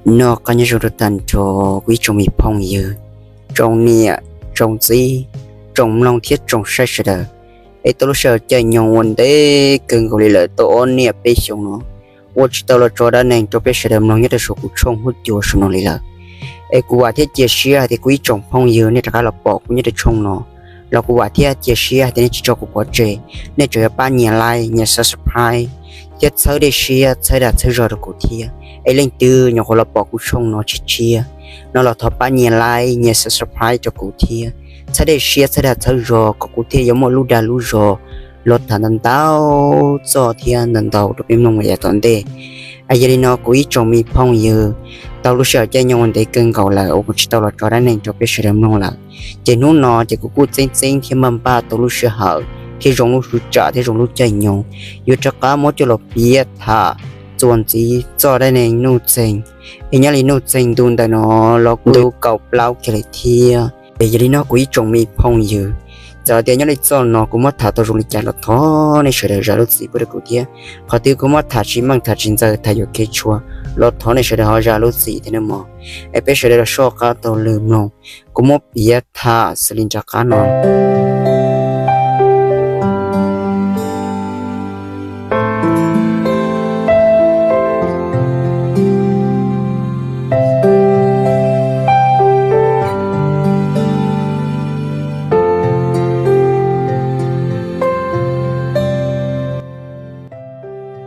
Noj qab nyob zoo rau tag nrho kuv ib tsoom me phooj ywg, tsoom niam, tsoom txiv, tsoom mloog thiab tsoom saib sawv daws. Es tau lub sij hawm caij nyoog uas ntev kawg nkaus li lawm, tau ob niaj peb xyoos no uas tsis tau los tso dab neeg rau peb sawv daws mloog nyob rau saum kuv tshooj huab cua saum no li lawm. Es kuv vam thiab cia siab hais tias kuv ib tsoom phooj ywg nej rov qab los pom kuv nyob rau tshooj no los kuv vam thiab cia siab hais tias nej tsis tso kuv pov tseg, nej tseem yuav pab nias like, nias subscribe thiab txhawb dej siab txhawb dag txhawb zog rau kuv thiab. Es leej twg nyuam qhuav los pom kuv tshooj no tshiab tshiab no los thov pab nias like, nias subscribe rau kuv thiab txhawb dej siab txhawb dag txhawb zog kom kuv thiaj yuav muaj lub dag lub zog los tham ntau ntau txoj thiab ntau ntau rau peb mloog yav tom ntej. Yog li no kuv ib tsoom me phooj ywg, tau lub sij hawm caij nyoog uas ntev kawg nkaus lawm uas kuv tsis tau los tso dab neeg rau peb sawv daws mloog lawm. Ces hnub no ces kuv kuj txeeb txeeb thiab npaj npaj tau lub sij hawm thiab zoo lub sij hawm thiab zoo lub caij nyoog yuav rov qab muab coj los piav tham txuas ntxiv txoj dab neeg Nuj Txeeg. Es nyob li Nuj Txeeg ntu ntawm no los kuj ntu kaum plaub kiag li thiab. Es yog li no kuv ib tsoom me phooj ywg, txawm tias nyob li txoj no kuv muab tham tau zoo li cas los thov nej sawv daws zam lub txim pub rau kuv thiab. Qhov twg kuv muab tham tsis meej tham tsis ntxaws tham yuam kev tshua los thov nej sawv daws ho zam lub txim thiab nawb mog. Es peb sawv daws los soj qab taug lw mloog, kuv muab piav tham xws li nram qab no.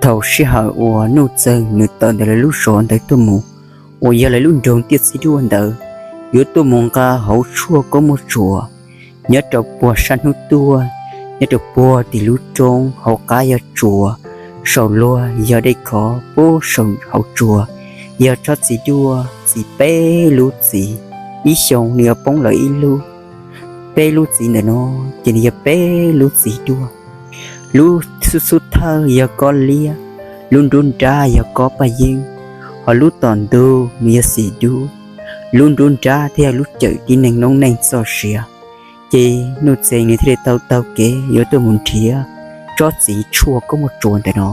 Thaum sij hawm uas Nuj Txeeg nws tawm ntawm lawv lub zos ntawd tuaj mus, uas yog lawv lub nroog Tiaj Txiv Duaj ntawd, yuav tuaj mus nqa hauv tshuaj koob muaj tsuas, nyob rau puag sab hnub tuaj, nyob rau puag tim lub roob hauv qab yog tsuas, saum luag yog dej khov puag saum hauv tsuas, yog tsob txiv duaj txiv peb lub txiv, ib xyoo nws yuav poob lawm ib lub. Peb lub txiv ntawm no ces nws yog peb lub txiv duaj. Lub xub xub thawj yog kob liab, lub nruab nrab yog kob paj yeeb, ho lub tom ntug nws yog xim dub. Lub nruab nrab thiaj yog lub cawm tib neeg noob neej txoj sia. Ces Nuj Txeeg nws thiaj li tau taug kev yuav tuaj mus nrhiav tsob txiv tshuaj koob muaj tsuas ntawm no.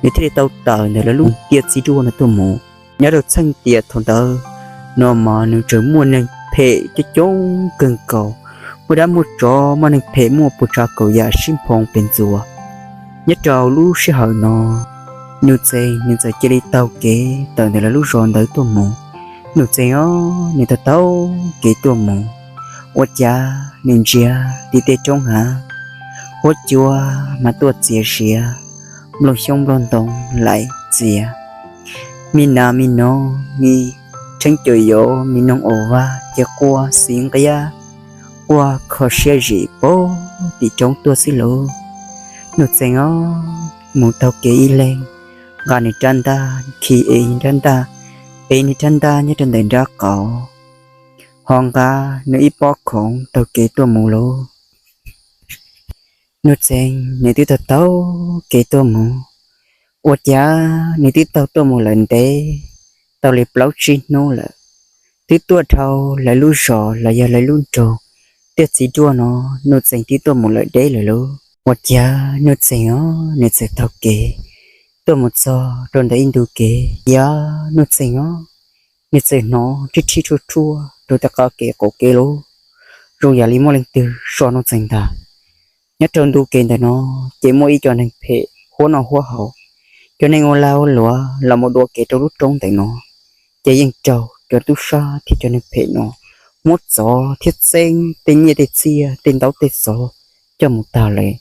Nws thiaj li tau tawm ntawm lawv lub Tiaj Txiv Duaj no tuaj mus. Nyob rau txheej tiam thaum ntawd no mas nws tseem muaj neeg phem coob coob kawg nkaus, muaj dab muaj tsov, muaj neeg phem muaj puas tsav kaum yam sib nphoo pes ntxuas. Nyob rau lub sij hawm no, Nuj Txeeg nws txawm cia li taug kev tawm ntawm lawv lub zos ntawd tuaj mus. Nuj Txeeg os, nws taug taug kev tuaj mus, ua cas nws ntsia tim tej roob hav, huab cua mas tuaj txias zias, nplooj xyoob nplooj ntoo laim txias, me nas me noov, me rheeb caum yov, me noog aus vaj ces quaj xis nqiab, quaj kho siab zim puag tim roob tuaj xwb lauj. Nuj Txeeg os, mus taug kev ib leeg, nqa nws rab ntaj khi ev nws rab ntaj, ev nws rab ntaj nyob rau ntawm nrab qaum, ho nqa nws ib pob khoom taug kev tuaj mus lauj. Nuj Txeeg nws twb taug taug kev tuaj mus, ua cas nws twb taug tuaj mus lawm ntev tau li plaub tsib hnub lawm, twb tuaj dhau lawv lub zos los yog lawv lub nroog Tiaj Txiv Duaj no, Nuj Txeeg twb tuaj mus lawm deb lawm lauj. Ua cas Nuj Txeeg os, nws txawm taug kev tuaj mus txog rau ntawm ib ntu kev, yog Nuj Txeeg os, nws txawm hnov rhib rhib rhuaj rhuaj rau tej qab kev qaum kev lauj, zoo yam li muaj leej twg so Nuj Txeeg ntag. Nyob rau ntu kev ntawm no ces muaj ib co neeg phem huab noj huab haus, cov neeg ua lag ua luam los mus dua kev rau lub roob ntawm no, ces yeej raug cov tub sab thiab cov neeg phem no muab txov thiab txeeb tej nyiaj tej txiaj tej ntaub tej xov coj mus tag lawm.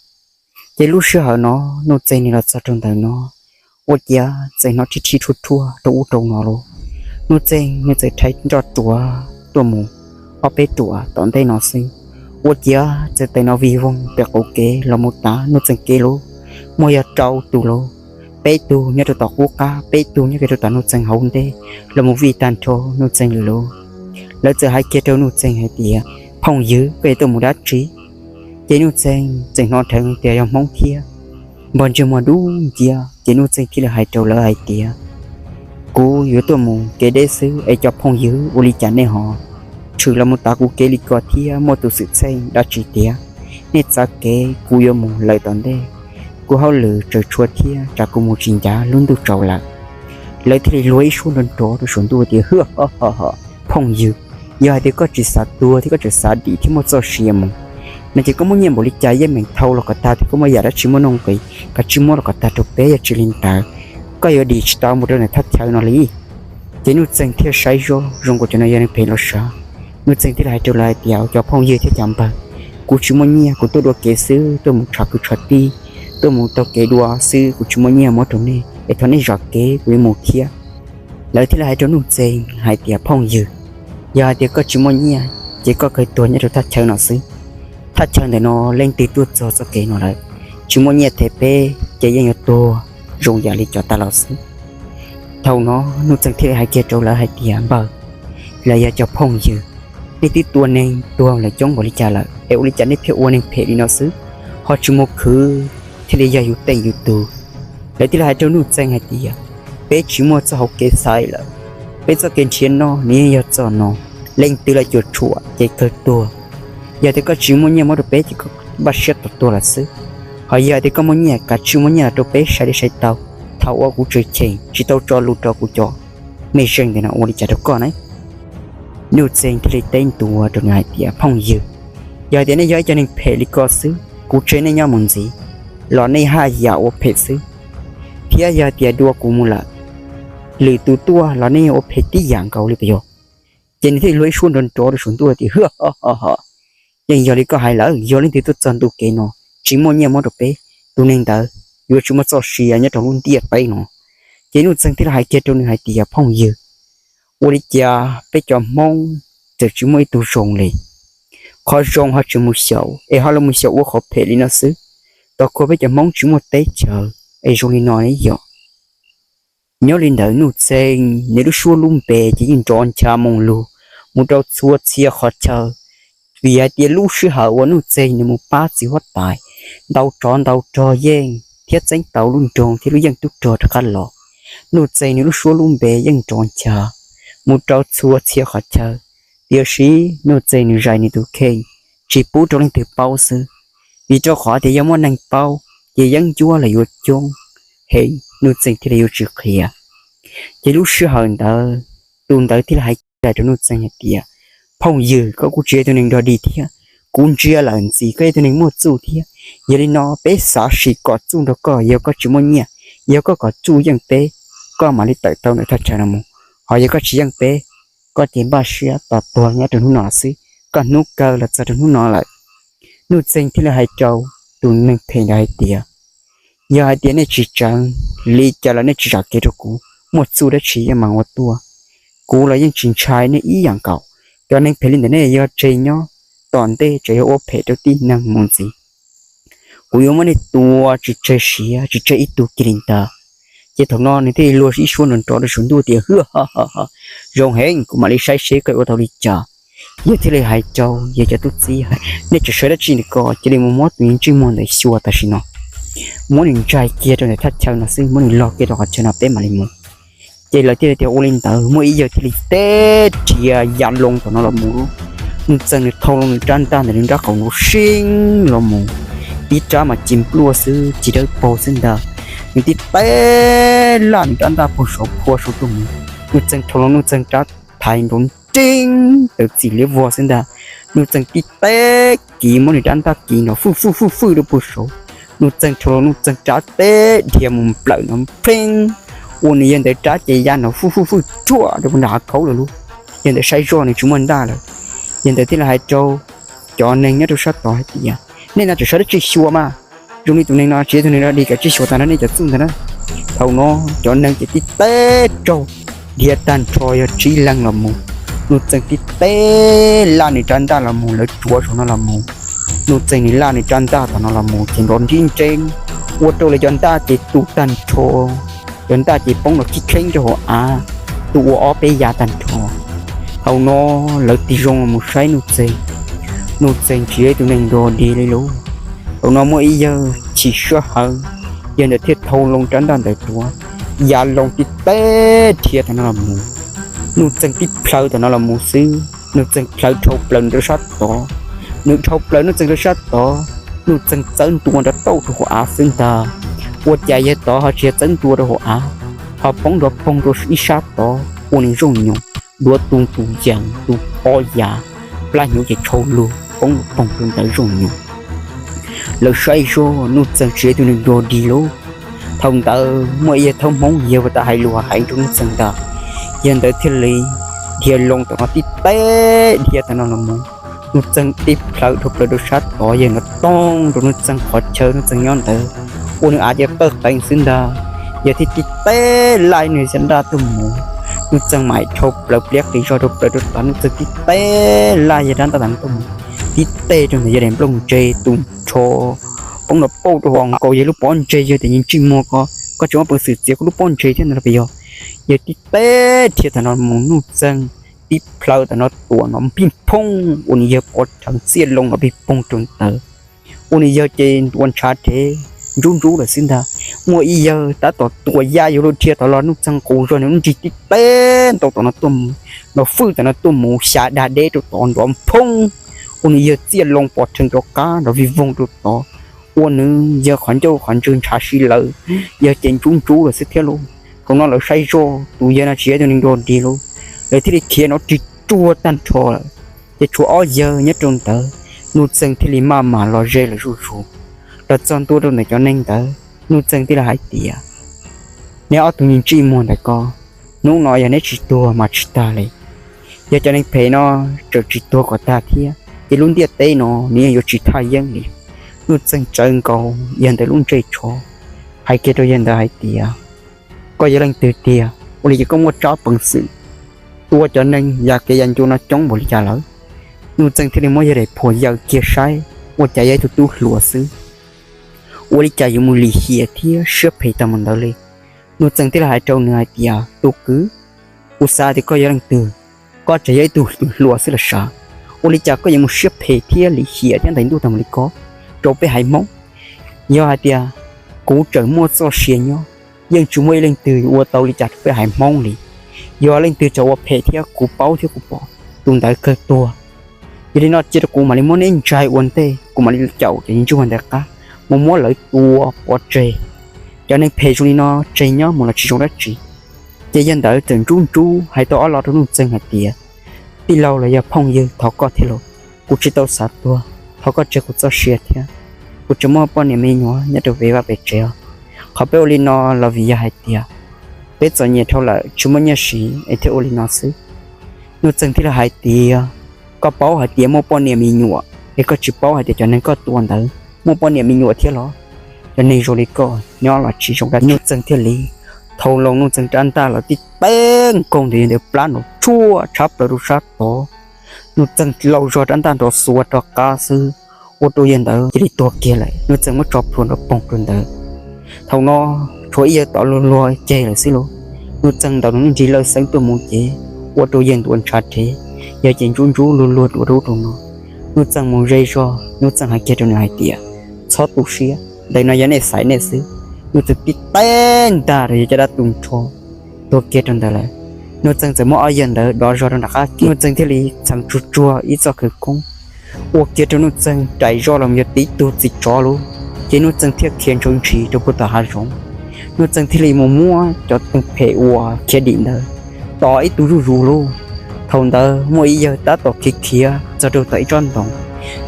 Ces lub sij hawm no Nuj Txeeg nws los txog rau ntawm no, ua ciav txawm hnov rhib rhib rhuaj rhuaj rau ub rau no lauj. Nuj Txeeg nws txawm rhais nroj ruav tuaj mus ob peb ruam tom ntej no xwb, ua ciav txawm tawm no vij voog pem qaum kev los mus tav Nuj Txeeg kev lauj. Muaj yog rau tus lauj, peb tug nyob rau tom qub qab, peb tug nyob rau tom Nuj Txeeg hauv ntej los mus vij tag nrho Nuj Txeeg lawm lauj. Lawv txawm hais kiag rau Nuj Txeeg hais tias, phooj ywg, koj yuav tuaj mus dab tsi? Ces Nuj Txeeg txawm hnov dheev tias yog Hmoob thiab, npog ntsej muag dub nciab, ces Nuj Txeeg thiaj li hais rau lawv hais tias, kuv yuav tuaj mus kev deb xwb es cov phooj ywg ua li cas nej ho tshwm los mus tav kuv kev li ko thiab muaj tus xwm txheej dab tsi tiag? Nej txav kev, kuv yuav mus lawm tom ntej, kuv hauj lwm tseem tshuav thiab tsam kuv mus tsis ncav lub ntuj tsaus lawm. Lawv thiaj li luag ib suab nrov nrov rau saum ntuj tias, Hwj, phooj ywg, yog hais tias koj tsis xav tuag thiab koj tseem xav dim thiab muaj txoj sia mus no ces koj muaj nyiaj npaum li cas yeej meem thau los kom tag, thiab koj muaj yam dab tsi muaj nuj nqis kav tsij muab los kom tag rau peb, yog tsis li ntawd koj yuav dim tsis tau mus rau ntawm thaj chaw no li. Ces Nuj Txeeg thiaj saib zoj zoo nkaus cov no yog neeg phem los sav. Nuj Txeeg thiaj li hais rau lawv hais tias, Cov phooj ywg thiab cov npawg, kuv tsis muaj nyiaj, kuv tuaj dua kev xwb, tuaj mus tshav kwv tshav tij, tuaj mus taug kev dua xwb, kuv tsis muaj nyiaj muab rau nej es thov nej zam kev kuv yuav mus thiab. Lawv thiaj li hais rau Nuj Txeeg hais tias, Phooj ywg, yog hais tias koj tsis muaj nyiaj ces koj kawg tuag nyob rau thaj chaw no xwb. Thaj chaw ntawm no leej twg tuaj txog txoj kev no lawm tsis muaj nyiaj them peb ces yeej yuav tuag zoo yam li cov tas los xwb. Thaum no Nuj Txeeg thiaj li hais kiag rau lawv hais tias, Npawg, los yog cov phooj ywg, nej twb tua neeg tuag lawm coob npaum li cas lawm es ua li cas nej pheej ua neeg phem li no xwb, ho tsis mus khwv thiaj li yog yus teej yus tug? Lawv thiaj li hais rau Nuj Txeeg hais tias, Peb tsis muaj txoj hauv kev xaiv lawm. Peb txoj kev nrhiav noj nws yeej yog txoj no. Leej twg los cuam tshuam ces kawg tuag. Yog tias koj tsis muaj nyiaj muab rau peb ces koj npaj siab tau tuag lawm xwb. Ho yog tias koj muaj nyiaj, kav tsij muab nyiaj los rau peb sai li sai tau, thaum uas kuv tseem cheem tsis tau tso lus rau kuv cov mej zeej ntawm no ua li cas rau koj ne? Nuj Txeeg thiaj li teb ntua rau nws hais tias, Phooj ywg, yog tias nej yog ib co neeg phem li ko xwb, kuv tseg nej nyob mus ntxiv, los nej haj yam ua phem xwb, thiab yog tias dua kuv mus lawm, lwm tus tuaj los nej ua phem tib yam nkaus li puas yog? Ces nws thiaj li luag ib suab nrov nrov rau saum ntuj tias, Hwj, yeej yog li koj hais lawm, yog leej twg tuaj txog ntu kev no tsis muaj nyiaj muab rau peb, tus neeg ntawd yuav tsis muaj txoj sia nyob rau lub ntiaj teb no. Ces Nuj Txeeg thiaj li hais kiag rau nws hais tias, Phooj ywg, ua li cas peb cov Hmoob txawm tsis muaj ib tug zoo li? Qhov zoo ho tseem mus xyaum es ho los mus xyaum ua qhov phem li no xwb. Tom qhua peb cov Hmoob tsis muaj teb chaws es zoo li no ne yom? Nyob li ntawd Nuj Txeeg nws lub suab lub npe ces yeej nrov ncha moo lug mus rau txhua txhia qhov chaw, vim hais tias lub sij hawm uas Nuj Txeeg nws mus pab txiv huab tais ntaus tsov ntaus rog yeej thiab txeeb tau lub nroog thiab lub yeej tub rog rov qab los, Nuj Txeeg nws lub suab lub npe yeej nrov ncha mus rau txhua txhia qhov chaw. Tiam sis Nuj Txeeg nws zais nws tus kheej tsis pub rau leej twg paub xwb, vim rau qhov tias yog muaj neeg paub ces yeeb ncuab los yuav coob heev, Nuj Txeeg thiaj li yuav tsis qhia. Ces lub sij hawm ntawd tus ntawd thiaj li hais kiag rau Nuj Txeeg hais tias, Phooj ywg, koj kuj tsis yog ib tug neeg dog dig thiab, kuv ntsia lawm ntxim koj yog ib tug neeg muaj txuj thiab. Yog li no peb xav sim kom txuj nrog koj, yog koj tsis muaj nyiaj, yog koj kom txuj yeej peb, koj mam li tawm tau ntawm thaj chaw no mus. Ho yog koj tsis yeej peb, koj ces npaj siab tos tuag nyob rau hnub no xwb, koj hnub kawg los txog rau hnub no lawm. Nuj Txeeg thiaj li hais rau tus neeg phem ntawd hais tias, Yog hais tias nej tsis tseev, li cas los nej tsis zam kev rau kuv, muaj txuj dab tsi yeej meem ua tuaj, kuv los yeej tsis ntshai nej ib yam nkaus. Cov neeg phem li ntawm nej yog tseg nyob, tom ntej tseem yog ua phem rau tib neeg mus ntxiv. Kuv yuav muab nej tua tsis tseg siav tsis tseg ib tug kiag li ntawd. Ces thaum no nws thiaj li luag ib suab nrov nrov rau saum ntuj tias, Hwj, zoo heev, kuv mam li saib seb koj ua tau li cas. Yawg thiaj li hais rau yawg cov tub txib hais, Nej tseem sawv dab tsi ntawm ko, cia li mus muab tus ntsej muag ntawd xyuas tam sim no, muab nws ntsaig kiag rau ntawm thaj chaw no xwb, muab nws log kiag rau qhov chaw no peb mam li mus. Ces lawv thiaj li tias ua li ntawd, muaj ib yawg thiaj li teb rhiav ya loo tom no los mus. Nuj Txeeg nws thau loo nws rab ntaj ntawm nws nrab qaum nrov seeb los mus, tib rab mas ci npluaj xwb, ci dawb paug xwb ntag. Nws tib teb laj nws rab ntaj puag saud phua saud tuaj mus. Nuj Txeeg thau loo Nuj Txeeg rab thaiv nrov nreeb tawm txim liab vog xwb ntag. Nuj Txeeg tib teb kiv muab nws rab ntaj kiv nrov fwj fwj fwj fwj rau puag saud. Nuj Txeeg thau loo Nuj Txeeg rab teb dhia mus nplawm nrov npleeb, ua nws yawg ntawd rab ces ya nrov fwj fwj fwj tsuaj rau puag nram hav khaub lawm lauj. Yawg ntawd saib zoj nws tsis muaj ntaj lawm. Yawg ntawd thiaj li hais rau cov neeg nyob rau sab tod hais tias, Nej no tseem sawv dab tsi xyuas mas, zoo li tus neeg no tsis yog tus neeg dog dig, kav tsij xyuas tag nrho nej cov txuj ntag na. Thaum no cov neeg ces tib teb raug dhia tag nrho yog tsib leeg los mus. Nuj Txeeg tib teb laj nws rab ntaj los mus, lawv tsuav saum no los mus. Nuj Txeeg nws laj nws rab ntaj tom no los mus ces nrov nrib nreeb, ua rau lawv cov ntaj ces tu tag nrho, cov ntaj ces poob los khib kheeb rau hauv av, tu ua ob peb yav tag nrho. Thaum no lawv tig zoo los mus saib Nuj Txeeg, Nuj Txeeg tsis yog ib tug neeg dog dig li lauj. Thaum no muaj ib yawg chim siab heev, yawg ntawd thiaj thau loo rab ntaj ntawd tuav, ya loo tib teb dhia tom no los mus. Nuj Txeeg tib plhaw tom no los mus xwb, Nuj Txeeg plhaw dhau plaws nws rau sab tod. Nws dhau plaws Nuj Txeeg rau sab tod, Nuj Txeeg txawb ntua nrov tauj rau hauv av xwb ntag. Ua cas yawg tod ho tsis yog txawb ntua rau hauv av, ho poob nrov poog rau ib sab tod ua nws zooj nyoos, duav tu tus yees tu pob yav, plab hnyuv ces tshau lug poob nrov poog rau ntawd zooj nyoos. Lawv saib zog Nuj Txeeg tsis yog ib tug neeg dog dig lauj. Thaum ntawd muaj ib yawg thaub Hmoob yawg ua tas hais lus hais rau Nuj Txeeg ntag, yawg ntawd thiaj li dhia loo tom no tib teb dhia tom no los mus. Nuj Txeeg tib plhaw dhau plaws rau sab tod, yawg nrov toog rau Nuj Txeeg qhov chaw Nuj Txeeg nyob ntawd, ua nws av cia qawj qees xwb ntag. Yawg thiaj tib teb laj nws xyab nraj tuaj mus. Nuj Txeeg mam dhau plaws pliab qis zog dhau plaws rau tod, Nuj Txeeg tib teb laj yawg rab ntaj tas tuaj mus, tib teb rau ntawm yawg daim nplooj ntse tu nrho poob nrov pauj rau hauv nkaus yawg lub pob ntseg. Yawg tias, Ntsej muag ko, koj tsis muaj peev xwm txiav kuv lub pob ntseg thiab no los puas yog? Yawg tib teb dhia tom no mus, Nuj Txeeg tib plhaw tom no tuam no pij phooj, ua nws yawg pov rheev txiaj loo no pij poog rau ntawd, ua nws yawg ces ntuav ntshav rhev ntsub ntsub lawm xwb ntag. Muaj ib yawg tab tom tuam ya yuav luag dhia tod los Nuj Txeeg qus zog nws lub nrig tib teb ntau tom no tuaj mus, nrov fwj tom no tuaj mus xya dag deb rau tod nrov phooj, ua nws yawg txiaj loo pov rheev rov qab nrov vij voog rau tod, ua nws yawg qhov ncauj qhov ntswg ntshav si lawm, yawg ces ntsub ntsub lawm xwb thiab lauj. Thaum no lawv saib zoj tus yawg no tsis yog ib tug neeg dog dig lauj, lawv thiaj li khiav nrov rig ruag tag nrho lawm. Ces tshuav ob yawg nyob rau ntawd, Nuj Txeeg thiaj li maj mam los ze lawm zuj zus. Los txog ntua rau ntawm cov neeg ntawd, Nuj Txeeg thiaj li hais tias, Neb ob tug me ntsej muag ntawm ko, hnub no yog neb tsis tuag mas tsis tag li. Yog cov neeg phem no tseem tsis tuag kom tag thiab ces lub ntiaj teb no nws yeej yuav tsis thaj yeeb li. Nuj Txeeg tsawv nkaus yawg ntawd lub ntsej tsho, hais kiag rau yawg ntawd hais tias, Koj yog leej twg tiag? Ua li ces koj muaj tsab peev xwm tua cov neeg ya kev ya ncua no coob npaum li cas lawm? Nuj Txeeg thiaj li muab yawg daim phuam yaws kiag saib, ua cas yog ib tug tub hluas xwb, ua li cas yuav mus lim hiam thiab siab phem tag mus ntawd li. Nuj Txeeg thiaj li hais rau nws hais tias, Tus kwv, kuv xav tias koj yog leej twg, koj tseem yog ib tug hluas xwb los sav, ua li cas koj yuav mus siab phem thiab lim hiam thiab ntais ntuj tag mus li ko rau peb haiv Hmoob? Yog hais tias kuv tseem muaj txoj sia nyob, yeej tsis muaj ib leej twg yuav ua tau li cas rau peb haiv Hmoob li. Yog leej twg tseem ua phem thiab kuv paub thiab kuv pom, tus ntawd kawg tuag. Yog li no cia rau kuv mam li muab neb ntsais ua ntej, kuv mam li caum cov ntsuag ntawd qab mus muab lawv tua pov tseg. Cov neeg phem zoo li no tseg nyob mus los tsis zoo dab tsi. Ces yawg ntawd txawm ntsub ntsub hais tau ob lo rau Nuj Txeeg hais tias, Tij laug los yog phooj ywg, thov koj thiab lauj, kuv tsis tau xav tuag, thov koj tseg kuv txoj sia thiab. Kuv tseem muaj poj niam me nyuam nyob rau pem vaj pem tsev os. Qhov peb ua li no los vim yog hais tias peb txom nyem dhau lawm tsis muaj nyiaj siv es thiaj ua li no xwb. Nuj Txeeg thiaj li hais tias, Koj paub hais tias muaj poj niam me nyuam es koj tsis paub hais tias cov neeg koj tua ntawd muaj poj niam me nyuam thiab los? Cov neeg zoo li koj nyob los tsis zoo dab tsi. Nuj Txeeg thiaj li thau loo Nuj Txeeg rab ntaj los tib teb nkaug ntawm yawg ntawd plab nrov tshuaj tshab plaws rau sab tod. Nuj Txeeg laus zog rab ntaj nrov xuav rov qab xwb, ua rau yawg ntawd cia li tuag kiag lawm. Nuj Txeeg muab tso plhuav nrov poog rau ntawd. Thaum no tshuav ib yawg tod luag luag ceg lawm xwb lauj. Nuj Txeeg ntaus nws lub nrig lawj xeeb tuaj mus ces ua rau yawg ntuav ntshav rhev, yawg ces ntsub ntsub luag luag rau ub rau no. Nuj Txeeg mus ze zog, Nuj Txeeg hais kiag rau nws hais tias, Txhob tu siab, ntawm no yog nej xaiv nej xwb. Nuj Txeeg tib teb ntag rau yawg caj dab tu nrho, tuag kiag rau ntawd lawm. Nuj Txeeg txawm muab ob yawg ntawd dov zog rau nram qab kev, Nuj Txeeg thiaj li txheev tsuag tsuag ib txoj khawv koob ua kiag rau Nuj Txeeg rais zoj los yog tib tug txiv tsov lauj. Ces Nuj Txeeg thiaj khiav ntshaw ntshis rau puag tom hav zoov. Nuj Txeeg thiaj li mus muab cov neeg phem uas khiav dim ntawd tos ib tug zuj zus lauj. Thaum ntawd muaj ib yawg tab tom khiav khiav txog rau tom ib tsob ntoo,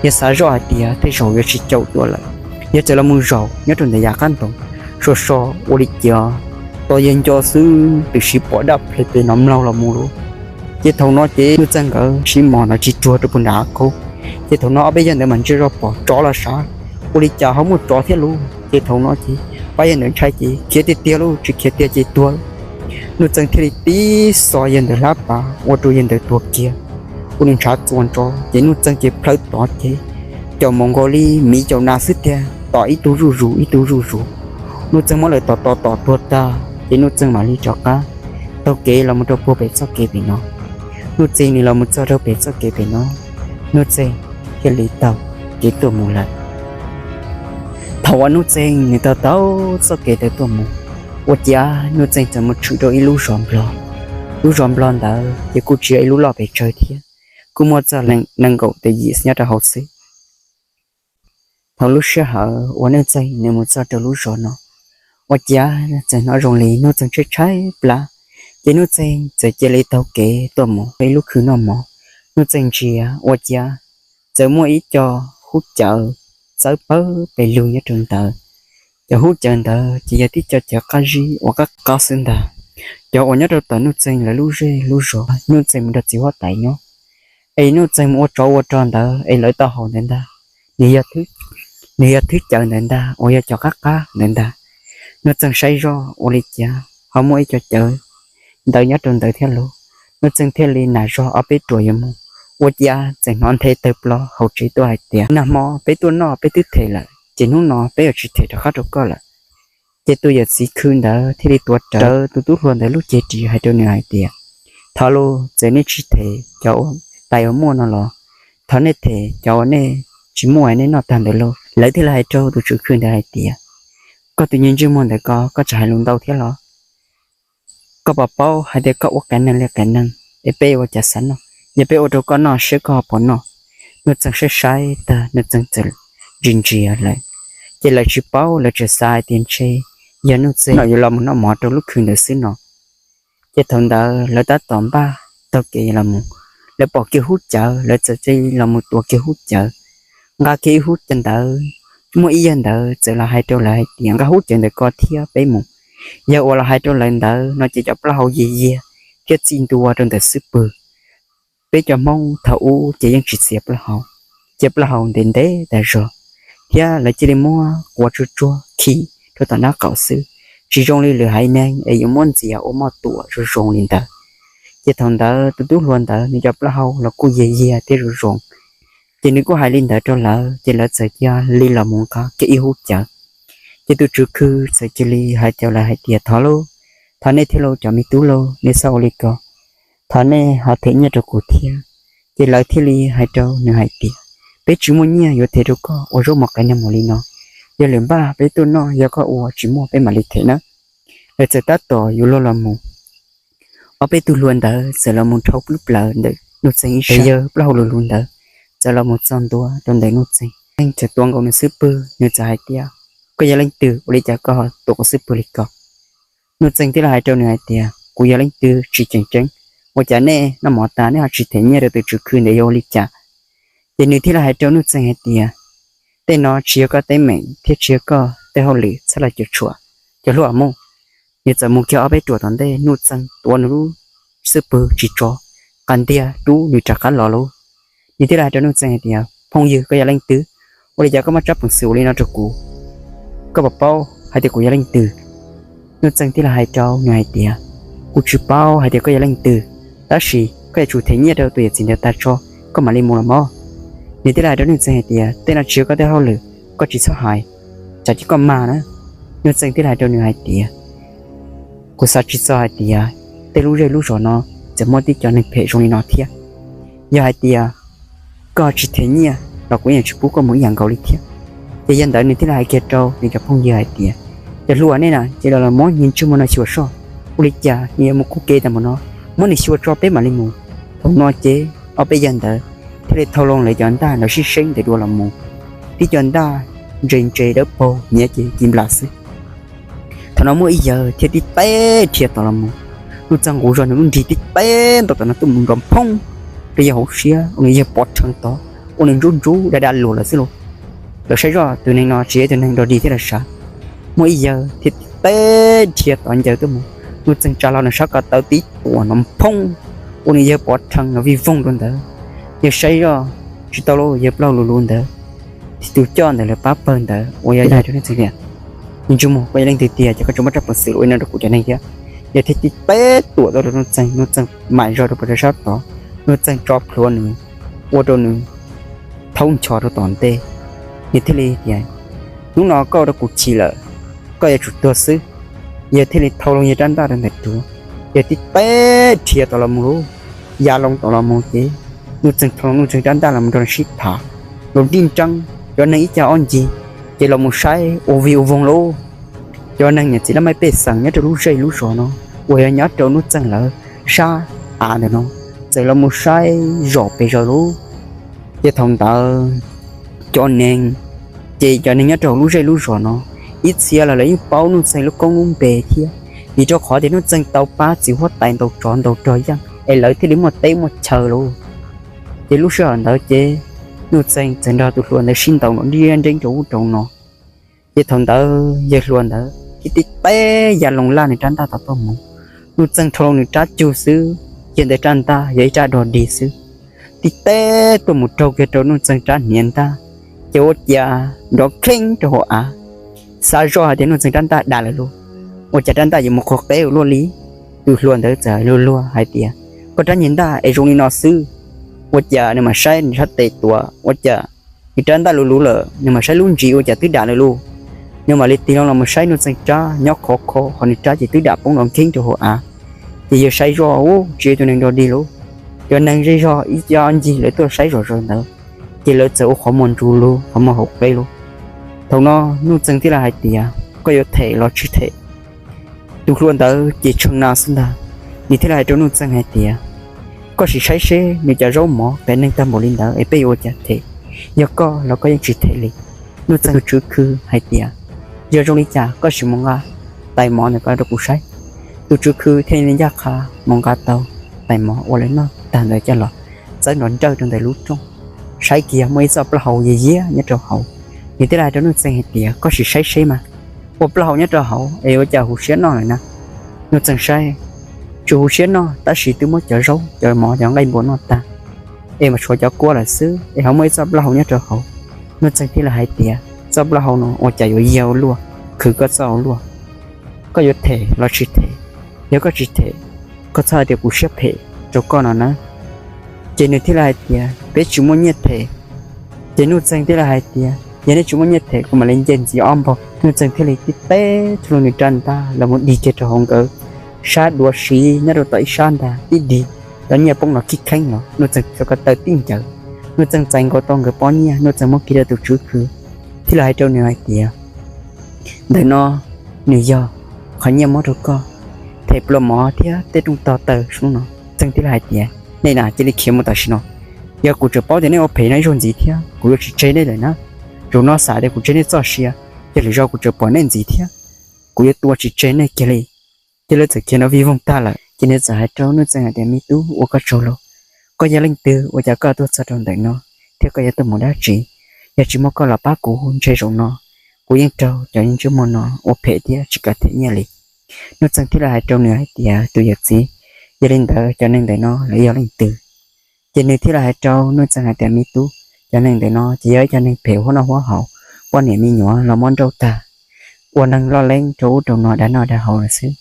yawg xav zoj hais tias tej zaum yuav tsis caum dua lawm, yawg txawm los mus zaum nyob rau ntawm yav qab ntoo so so, ua li cas tos yawg nco xwb tiam sis pom daj ple pem no mlaug los mus lauj. Ces thaum no ces Nuj Txeeg nkawd sib mos no tsis tsuag rau puag nram qab khaub. Ces thaum no ob peb yawg ntawd mas ntsia zoj pom tsov los sav, ua li cas ho muaj tsov thiab lauj. Ces thaum no ces pab yawg ntawd ntshai ces khiav tiag tiag lauj, tsis khiav tiag ces tuag lauj. Nuj Txeeg thiaj li tib xos yawg ntawd hlab pas ua rau yawg ntawd tuag kiag, ua nws ntshav txuas ntso. Ces Nuj Txeeg ces plhaw tod ces caum mus nkaus li miv caum nas xwb tiag, tom ib tug zuj zus ib tug zuj zus. Nuj Txeeg muab lawv tom tom tom tuag tag ces Nuj Txeeg mam li rov qab taug kev los mus rau puag pem txoj kev pem no. Nuj Txeeg nws los mus txog rau pem txoj kev pem no, Nuj Txeeg thiaj li taug kev tuaj mus lawm. Thaum uas Nuj Txeeg nws taug taug txoj kev ntawd tuaj mus, ua ciav Nuj Txeeg txawm mus tshwm rau ib lub zos nplog. Lub zos nplog ntawd ces kuj tsis yog ib lub loj pes tsawg thiab, kuj muaj txog nees nkaum tawm yim nyob rau hauv xwb. Thaum lub sij hawm uas Nuj Txeeg nws mus txog rau lub zos no, Ua ciav txawm hnov zoo li Nuj Txeeg tshaib tshaib plab, ces Nuj Txeeg txawm cia li taug kev tuaj mus ib lub khw noj mov. Nuj Txeeg ntsia ua ciav txawm muaj ib co hub cawv txawb pawg pes lug nyob rau ntawd. Cov hub cawv ntawd ces yog tib co cawv qab zib uas qab qab xwb ntag. Cov uas nyob rau tom Nuj Txeeg lawv lub zej lub zos Nuj Txeeg mus nrog txiv huab tais nyob, es Nuj Txeeg mus ua tsov ua rog ntawd es lawv tau haus ntawd ntag. Nws yog thwb cawv ntawd ntag uas yog cov qab qab ntawd ntag. Nuj Txeeg saib zoj ua li cas ho muaj ib co cawv ntawd nyob rau ntawd thiab lauj. Nuj Txeeg thiaj li nam zog ob peb ruam yuav mus, ua ciav txawm hnov nthe tawg plaws hauv tsev tuaj hais tias, Nag hmo peb tuaj noj peb twb them lawm, ces hnub no peb yuav tsis them rov qab rau koj lawm. Ces tus yawm txiv khw ntawd thiaj li tuav rawv tus tub hluas ntawd lub cev ris hais rau nws hais tias, Thov lauj, txawm nej tsis them cov uas tais uas muaj no los thov nej them cov uas nej tsis muaj nej noj tag ntawd lauj. Lawv thiaj li hais rau tus tswv khw ntawd hais tias, Koj tus me ntsej muag ntawm koj, koj tseem hais lus ntau thiab los? Koj puas paub hais tias koj ua qias neeg li qias neeg es peb ua cas xav noj? Yog peb ua rau koj noj seb koj ho puas noj? Nuj Txeeg saib saib tag Nuj Txeeg txawm ntsia ntsia lawv, ces lawv tsis paub, lawv tseem xav hais tias ntshe yog Nuj Txeeg no yuav los mus noj mov rau lub khw ntawd xwb no. Ces thaum ntawd lawv tab tom npaj taug kev los mus, lawv pom kiag hub cawv, lawv txawm cia li los mus tua kiag hub cawv. Nqa kiag ib hub cawv ntawd, muaj ib yawg ntawd txawm los hais rau lawv hais tias, Nqa hub cawv ntawm ko thiab peb mus. Yawg uas los hais rau lawv ntawd no ces cov plaub hau yiag yiag thiab txij ntua rau ntawm xub pwg. Peb cov Hmoob thaum ub ces yeej tsis txiav plaub hau, cia plaub hau ntev ntev tas zog, thiab lawv cia li muab quav tsuag tsuag khi rau tom nraub qaum xwb, tsis zoo li lwm haiv neeg es yuav muab ntxias ua moj tuam zoo zoo li ntawd. Ces thaum ntawd tus tub hluas ntawd nws cov plaub hau los kuj yiag yiag thiab zoo zoo, ces nws kuj hais li ntawd rau lawv, ces lawv txawm cia li los mus nqa kiag ib hub cawv. Ces tus tswv khw txawm cia li hais rau lawv hais tias, Thov lauj, thov nej thiab lauj cov me tub lauj, nej txhob ua li ko, thov nej ho them nyiaj rau kuv thiab. Ces lawv thiaj li hais rau nws hais tias, Peb tsis muaj nyiaj yuav them rau koj ua zaub mov qias neeg mus li no. Yog lwm npaj peb tuaj noj, yog koj ua tsis muaj peb mam li them nawb. Lawv txawm tab tom yuav luag los mus, ob peb tug hluas ntawd txawm los mus dhau plub plaws ntawm Nuj Txeeg ib sab, yawg plaub hau luv luv ntawd txawm los mus txog ntua rau ntawm Nuj Txeeg. Nuj Txeeg txawm tuav nkaus nws xub pwg, nws txawm hais tias, Koj yog leej twg? Ua li cas koj tuav kuv xub pwg li ko? Nuj Txeeg thiaj li hais rau nws hais tias, Kuv yog leej twg tsis tseem ceeb, ua cas nej noj mov tas nej ho tsis them nyiaj rau tus tswv khw ntawd yog ua li cas? Ces nws thiaj li hais rau Nuj Txeeg hais tias, Tej no tsis yog koj teeb meem thiab tsis yog koj tej hauj lwm txhob los cuam tshuam, cov hluas muj. Nws txawm mus kiag ob peb ruam tom ntej, Nuj Txeeg tuav nws lub xub pwg tsis tso, qas ntiag rub nws rov qab los lauj. Nws thiaj li hais rau Nuj Txeeg hais tias, Phooj ywg, koj yog leej twg? Ua li cas koj muaj tsab peev xwm ua li no rau kuv? Koj puas paub hais tias kuv yog leej twg? Nuj Txeeg thiaj li hais rau nws hais tias, Kuv tsis paub hais tias koj yog leej twg, tab sis koj yuav tsum them nyiaj rau tus yawm txiv ntawd tas tso, koj mam li mus los mog. Nws thiaj li hais rau Nuj Txeeg hais tias, Tej no tsis yog koj tej hauj lwm, koj tsis txhob hais, tsam ces koj mag na. Nuj Txeeg thiaj li hais rau nws hais tias, Kuv xav tsis txog hais tias tej lub zej lub zos no txawm muaj tib co neeg phem zoo li no thiab. Yog hais tias koj tsis them nyiaj los kuv yeej tsis pub koj mus ib yam nkaus li thiab. Ces yog ntawd nws thiaj li hais kiag rau nws cov phooj ywg hais tias, Cov hluas, nej na cia li los muab nws ntsej muag no xyuas soj, ua li cas nws yuav mus kub kev tas npaum no, muab nws xyuas tso peb mam li mus. Thaum no ces ob peb yawg ntawd thiaj li thau loo lawv cov ntaj nrov sib seeb ntawd dua los mus, tib co ntaj ntse ntse dawb paug, nyiav ces ci nplas xwb. Thaum no muaj ib yawg thiaj tib teb dhia tom los mus, Nuj Txeeg nqus zog nws lub nrig tib teb ntaus tom no tuaj mus nrov phoob rau yawg hauv siab, ua nws yawg pov rhees tod, ua nws ntsub ntsub da da luag lawm xwb lauj. Lawv saib zoj tus neeg no tsis yog ib tug neeg dog dig thiab los sav. Muaj ib yawg thiaj tib teb dhia tom ncaws tuaj mus, Nuj Txeeg tsa hlo nws sab ko taw tib tuam nrov phoob, ua nws yawg pov rhees nrov vij voog rau ntawd. Yawg saib zoj tsis tau lauj, yawg plaub hau luv luv ntawd, tus coj ntawm lawv pab pawg ntawd uas yog hais rau Nuj Txeeg tias, Ntsej muag, koj yog leej twg tiag ces koj tseem muaj tsab peev xwm ua li no rau kuv cov neeg thiab? Yawg thiaj tib teb tuam tuaj rau Nuj Txeeg, Nuj Txeeg maim zog rau pem rau sab tod, Nuj Txeeg tso plhuav nws, ua rau nws thaub ncho rau tom ntej. Nws thiaj li tias, Hnub no koj ua rau kuv chim lawm, koj yuav tsum tuag xwb. Yawg thiaj li thau loo yawg rab ntaj rau ntawm duav, yawg tib teb dhia tom los mus lauj. Ya loo tom los mus ces Nuj Txeeg thau loo Nuj Txeeg rab ntaj los mus nrog nws sib tham, los nrij nreeb, cov neeg ib cag ob ncig ces los mus saib ua vij ua voog lauj. Cov neeg niam txiv laj mej pej xeem nyob rau lub zej lub zos no uas yog nyob rau Nuj Txeeg lawv sab av ntawm no txawm los mus saib zom pes zaws lauj. Ces thaum ntawd cov neeg, ces cov neeg nyob rau hauv lub zej lub zos no Ib txhia los lawv yeej paub Nuj Txeeg lub koob lub npe thiab, vim rau qhov tias Nuj Txeeg tau pab txiv huab tais ntaus tsov ntaus rog yeej es lawv thiaj li muaj teb muaj chaw lauj. Ces lub sij hawm ntawd ces Nuj Txeeg txawm nrog tus hluas ntawd sib ntaus nrov nriab nreeb rau ub rau no. Ces thaum ntawd yawg hluas ntawd thiaj tib teb ya loo laj nws rab ntaj tom tuaj mus. Nuj Txeeg rho loo nws rab cug xwb, yawg ntawd rab ntaj yog ib rab dog dig xwb, tib teb tuaj mus raug kiag rau Nuj Txeeg rab hniav ntaj, ces ua cas nrov kheej rau hauv av, xav zoj hais tias Nuj Txeeg rab ntaj dam lawm lauj. Ua cas rab ntaj yuav mus qhuav qeb ua luaj li? Tus hluas ntawd txawm luag luag hais tias, koj rab hniav ntaj es zoo li no xwb, ua cas nws mam saib nws sab tes tuav, ua cas nws rab ntaj luv luv lawm, nws mam saib lub ntsis ua cas twb dam lawm lauj. Nws mam li tig loo los mus saib Nuj Txeeg rab nyob khov kho, ho nws rab ces twb dam poob nrov kheej rau hauv av. Ces yawg saib zoj ub, tsis yog tus neeg dog dig lauj, cov neeg zej zog ib co ncig lawv tuaj saib zom zaws ntawd, ces lawv txawm ua qhov muag ntsus lug qhov muag hauv qeb lauj. Thaum no Nuj Txeeg thiaj li hais tias, koj yuav them los tsis them? Tus hluas ntawd ces tshee na xwb ntag, nws thiaj li hais rau Nuj Txeeg hais tias, koj sim saib seb nws cov zaub mov qias neeg tag npaum li ntawd es peb yuav ua cas them, yog koj los koj yeej tsis them li. Nuj Txeeg tus tswv khw hais tias, yog zoo li cas koj sim mus nqa tais mov ntawm ko rau kuv saib. Tus tswv khw thiaj li ncaj qha mus nqa tau tais mov uas lawv noj tag ntawd coj los txawb nrov nrawj rau ntawm lub rooj, saib kiag muaj ib txoj plaub hau yiag yiag nyob rau hauv. Nws thiaj li hais rau Nuj Txeeg hais tias, koj sim saib seb mas, ua plaub hau nyob rau hauv es ua cas huv siab noj lawm na? Nuj Txeeg saib, tsis huv siab noj tab sis twb muab cov zaub cov mov cov nqaij npua noj tag, es mas tshuav cov kua lawm xwb es ho muaj ib txoj plaub hau nyob rau hauv. Nuj Txeeg thiaj li hais tias, txoj plaub hau no ua cas yuav yiag ua luaj, khwv koj txoj ua luaj. Koj yuav them los tsis them? Yog koj tsis them, koj txhob hais tias kuv siab phem rau koj no na. Ces nws thiaj li hais tias, peb tsis muaj nyiaj them. Ces Nuj Txeeg thiaj li hais tias, yog nej tsis muaj nyiaj them kuv mam li nce ntxiv ob npaug. Nuj Txeeg thiaj li tib teb tug lug nws rab ntaj los mus dig kiag rau hauv nkawd sab duav siv nyob rau tom ib sab ntag, tib dig cov nyiaj poob los khib kheeb los Nuj Txeeg txawm ko taw tib ncaws. Nuj Txeeg txais nkaus tau nkawd pob nyiaj, Nuj Txeeg muab kiag rau tus tswv khw, thiaj li hais rau nws hais tias, ntawm no nws yog qhov nyiaj muab rau koj them pluas mov thiab tej rooj tog taw hnub no. Txeeg thiaj li hais tias, nej na cia li khiav mus tam sim no, yog kuv tseem paub tias nej ua phem no ib zaug ntxiv thiab kuv yuav tsis tseg nej lawm na. Zaum no xam tias kuv tseg nej txoj sia, yog lwm zaug kuv tseem pom nej ntxiv thiab, kuv yuav tua tsis tseg nej kiag li. Ces lawv txawm khiav nrov vij voog tag lawm. Ces nws txawm hais rau Nuj Txeeg hais tias, me tub, ua koj tsaug lauj, koj yog leej twg ua cas koj tuaj txog rau ntawm no, thiab koj yuav tuaj mus dab tsi? Yog tsis muaj koj los pab kuv ntshe zaum no kuv yeej raug cov ntsej muag no ua phem thiab tsis kam them nyiaj li. Nuj Txeeg thiaj li hais rau nws hais tias, tus yawm txiv, yog li ntawd cov neeg ntawm no lawv yog leej twg? Ces nws thiaj li hais rau Nuj Txeeg hais tias, me tub, cov neeg ntawm no ces yog ib cov neeg phem huab noj huab haus, poj niam me nyuam los muab nrauj tag, ua neeg loj leeb rau ub rau no dag noj dag haus lawm xwb.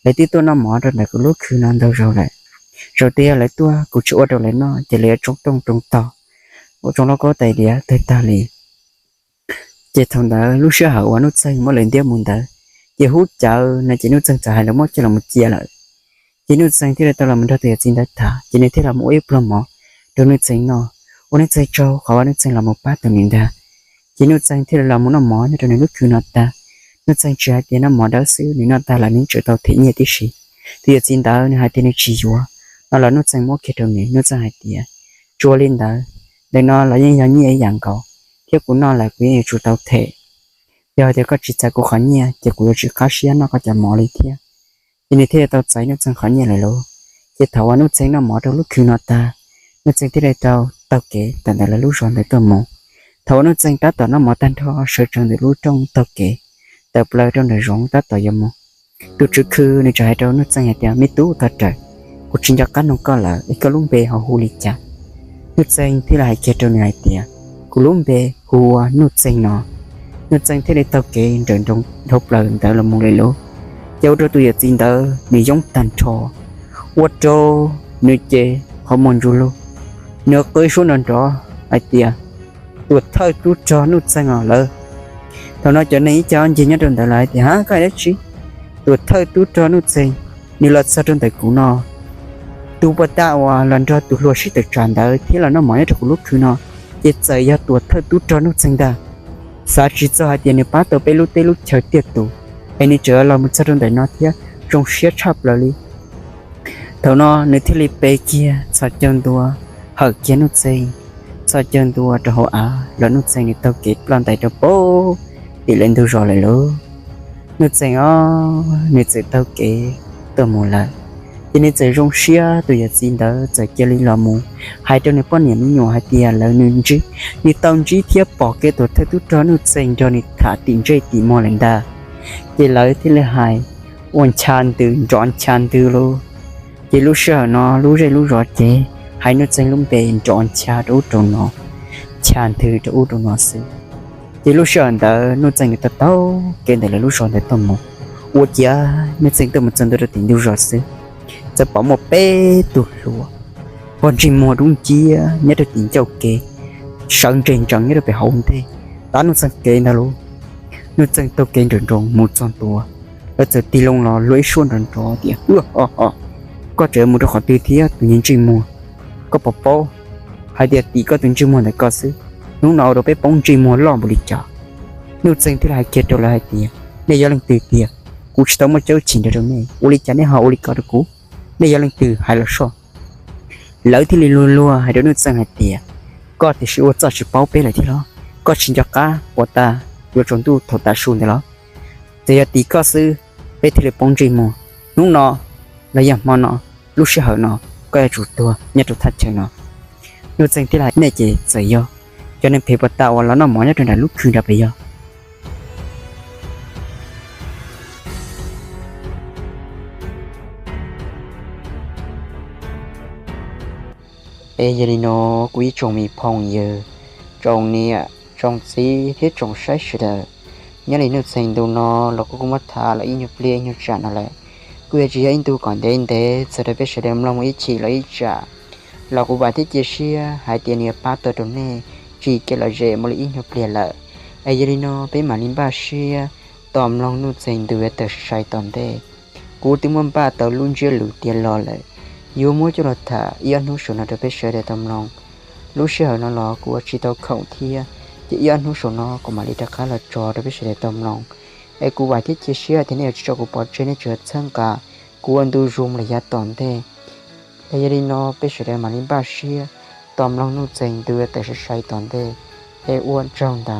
Lawv twb tuaj noj mov rau ntawm kuv lub khw no ntau zaus lawm. Zaum twg yog lawv tuaj kuv tsis ua rau lawv noj ces lawv yuav tsoob tooj tsoob tog, ua tsoob lauj kaub tais diav tawg tag li. Ces thaum ntawd lub sij hawm uas Nuj Txeeg muab lawv ntiab mus ntawd, ces hub cawv no ces Nuj Txeeg txawm hais lawv muab coj los cia lawm. Ces Nuj Txeeg thiaj li tau los mus nrog tus yawm txiv ntawd tham, ces nws thiaj los mus ua ib pluag mov rau Nuj Txeeg noj, ua Nuj Txeeg tsaug qhov uas Nuj Txeeg los mus pab tau nws ntag. Ces Nuj Txeeg thiaj li los mus noj mov nyob rau nws lub khw no tag. Nuj Txeeg tsis hais tias noj mov dawb xwb, nws noj tag lawm nws tseem tau them nyiaj tib si. Tus yawm txiv ntawd nws hais tias nws tsis yuav no los Nuj Txeeg muab kiag rau nws. Nuj Txeeg hais tias, tsuas li ntawd, ntawm no los yeej yog nyiaj ib yam nkaus, thiab kuv noj lawm kuv yeej yuav tsum tau them. Yog hais tias koj tsis txais kuv qhov nyiaj ces kuv yuav tsis qab siab noj koj cov mov li thiab. Ces nws thiaj li tau txais Nuj Txeeg qhov nyiaj lawm lauj. Ces thaum uas Nuj Txeeg noj mov rau lub khw no tag, Nuj Txeeg thiaj li tau taug kev tawm ntawm lawv lub zos ntawd tuaj mus. Thaum uas Nuj Txeeg tab tom noj mov tag nrho sawv tsees ntawm lub rooj taug kev tawm plaws rau nram zoov tab tom yuav mus, tus tswv khw nws txawm hais rau Nuj Txeeg hais tias, me tub, thov rawm, kuv tsis nco qab noog koj lawm es koj lub npe ho hu li cas? Nuj Txeeg thiaj li hais kiag rau nws hais tias, kuv lub npe hu ua Nuj Txeeg no. Nuj Txeeg thiaj li taug kev nrawm nroos dhau plaws ntawd los mus li lauj. Ces ua rau tus yawm txiv ntawd nws yoob tag nrho, ua rau nws ces qhov muag ntsuj lug, nws qw suab nrov nrov hais tias, tuam thawj tub rog Nuj Txeeg os lawm. Thaum no cov neeg ib co ncig nyob rau ntawd lawv hais tias, ha, koj hais dab tsi? Tuam thawj tub rog Nuj Txeeg, nws los txog rau ntawm kuv no, tus puag ta uas los nrog tus hluas sib tawm tsam ntawd thiab los noj mov nyob rau kuv lub khw no, ces txawm yog tuam thawj tub rog Nuj Txeeg ntag. Xav tsis txog hais tias nws pab tau peb lub teb lub chaw tiaj tus, es nws tseem los mus txog rau ntawm no thiab, zoo siab tshaj plaws li. Thaum no nws thiaj li pe kiag txhos caug ntua, hawm kiag Nuj Txeeg txhos caug ntua rau hauv av los Nuj Txeeg nws taug kev ploj ntais rau pem tim lawv ntug zos lawm lauj. Nuj Txeeg os, nws txawm taug kev tuaj mus lawm, ces nws txawm zoo siab tus yawm txiv ntawd txawm cia li los mus hais rau nws poj niam me nyuam hais tias lawv nws ntsib, nws tau ntsib thiab pom kiag tus thawj tub rog Nuj Txeeg nrog nws tham tim ntsej tim muag lawm ntag. Ces lawv thiaj li hais ua ncha ntws nrov ncha ntws lauj. Ces lub sij hawm no lub zej lub zos ces hais Nuj Txeeg lub npe nrov ncha rau ub rau no, ncha ntws rau ub rau no xwb. Ces lub sij hawm ntawd Nuj Txeeg nws taug taug kev ntawm lawv lub zos ntawd tuaj mus, ua ciav Nuj Txeeg tuaj mus txog ntua rau tim ntug zos xwb, txawm pom muaj peb tug hluas pog ntsej muag dub nciab nyob rau tim ncauj kev, sawv ntseg ntsees nyob rau pem hauv ntej, tab Nuj Txeeg kev ntag lauj. Nuj Txeeg taug kev nrawm nroos mus txog ntua, lawv txawm tig loo los luag ib suab nrov nrov tias, Ua, koj tseem mus rau qhov twg thiab tus niag ntsej muag? Koj puas paub hais tias tim koj tus ntsej muag ntawm koj xwb, hnub no ua rau peb poob ntsej muag loj npaum li cas? Nuj Txeeg thiaj li hais kiag rau lawv hais tias, Nej yog leej twg tiag? Kuv tsis tau muaj cawv chim nrog rau nej, ua li cas nej ho ua li ko rau kuv? Nej yog leej twg hais los soj? Lawv thiaj li luag luag hais rau Nuj Txeeg hais tias, Koj tiam sis ua txoj tsis paub peb lawm thiab los? Koj tsis nco qab puas tas yuav tsaus ntuj thaum tav su ntawd los? Txawm yog tim koj xwb, peb thiaj li poob ntsej muag. Hnub no los yog hmo no, lub sij hawm no, koj yuav tsum tuag nyob rau thaj chaw no. Nuj Txeeg thiaj li hais, Nej ces txawm yog cov neeg phem puas tas uas los noj mov nyob rau nram lub khw nrad puas yog? Es yog li no, kuv ib tsoom me phooj ywg, tsoom niam tsoom txiv thiab tsoom saib sawv daws, nyob li Nuj Txeeg ntu no los kuv kuj muab tham los ib nyuag pliag ib nyuag tsam no lawm. Kuj yuav tsis yog ib ntu kom ntev ntev txog rau peb sawv daws mloog mus ib chim los ib tsam, los kuv vam thiab cia siab hais tias nws yuav pab tau rau nej tsim kev lom zem mus li ib nyuag pliag lawm. Es yog li no peb mam li npaj siab tos mloog Nuj Txeeg ntu yuav tawm sai sai tom ntej. Kuv twb muab npaj tau lub ntsiab lus tiav los lawm, yuav muab coj los tham ib ob hnub saum no rau peb sawv daws tau mloog. Lub sij hawm no los kuv ua tsis tau khoom thiab, ces ib ob hnub saum no kuv mam li rov qab los tso rau peb sawv daws tau mloog. Es kuv vam thiab cia siab tias nej yuav tsis tso kuv pov tseg, nej tsuas txhawb nqa kuv ua ntu zus mus lawm yav tom ntej. Es yog li no peb sawv daws mam li npaj siab tos mloog Nuj Txeeg ntu yuav tawm sai sai tom ntej. Es ua tsaug ntau.